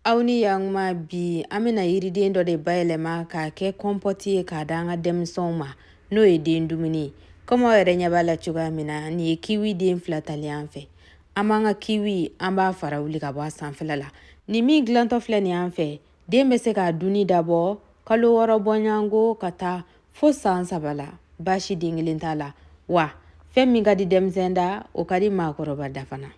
Aw ni yakuma bi an bɛna yiriden dɔ de bayɛlɛma k'a kɛ kɔnpɔti ye k'a d'an ka denmisɛnw ma, n'o ye den dumuni ye. Komi aw yɛrɛ ɲɛ b'a la cogoya min na, nin ye kiwi den 2 tali an fɛ. An b'an ka kiwi, an b'a fara wuli ka bɔ a sanfɛla la. Nin min dilantɔ filɛ nin an fɛ, den bɛ se k'a dunni dabɔ kalo 6 bɔɲɔgɔnko ka taa fo san 3 la, baasi den kelen t'a la. Wa fɛn min ka di denmisɛn da, o ka di maakɔrɔba da fana.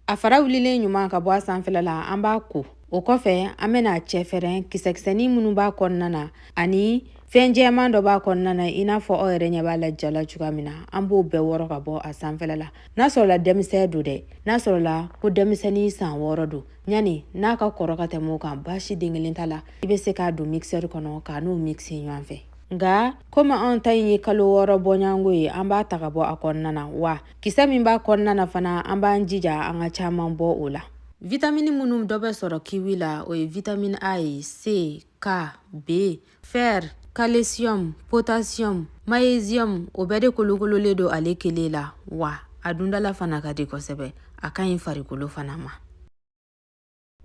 A fara wulilen ɲuman ka bɔ a sanfɛla la, an b'a ko. O kɔfɛ, an bɛna a cɛfɛrɛn kisɛkisɛnin minnu b'a kɔnɔna na ani fɛn jɛman dɔ b'a kɔnɔna na, i n'a fɔ aw yɛrɛ ɲɛ b'a la ja la cogoya min na, an b'o bɛɛ wɔrɔ ka bɔ a sanfɛla la. N'a sɔrɔla denmisɛn don dɛ, n'a sɔrɔla ko denmisɛnnin san 6 don, ɲani n'a ka kɔrɔ ka tɛmɛ o kan, baasi den kelen t'a la, i bɛ se k'a don mixeur kɔnɔ k'a n'o mixer ɲɔgɔn fɛ. Nka komi anw ta in ye kalo 6 bɔɲɔgɔnko ye, an b'a ta ka bɔ a kɔnɔna na. Wa kisɛ min b'a kɔnɔna na fana, an b'an jija an ka caman bɔ o la. Vitamini minnu dɔ bɛ sɔrɔ kiwi la, o ye vitamini A ye, C, K, B, fer, calcium, potassium, magnésium, o bɛɛ de kolokololen don ale kelen la. Wa a dundala fana ka di kosɛbɛ, a ka ɲi farikolo fana ma.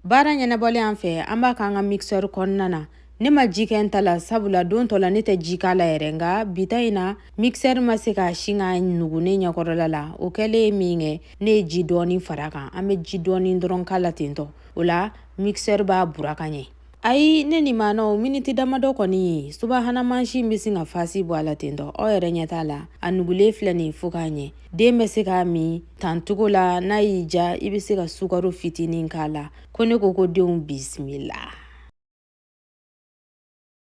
Baara ɲɛnabɔlen an fɛ, an b'a k'an ka mixeur kɔnɔna na. Ne ma ji kɛ n ta la, sabula don tɔ la ne tɛ ji k'a la yɛrɛ. Nka bi ta in na, mixeur ma se k'a sin ka nugu ne ɲɛkɔrɔla la. O kɛlen ye min kɛ, ne ye ji dɔɔni fara kan. An bɛ ji dɔɔni dɔrɔn k'a la tentɔ, o la mixeur b'a bura ka ɲɛ. Ayi, ne ni maanaw, miniti damadɔ kɔni, subahana mansin bɛ sin ka fasi bɔ a la tentɔ. Aw yɛrɛ ɲɛ t'a la, a nugulen filɛ nin fo k'a ɲɛ. Den bɛ se k'a min tancogo la. N'a y'i ja, i bɛ se ka sukaro fitinin k'a la. Ko ne ko ko denw bisimila.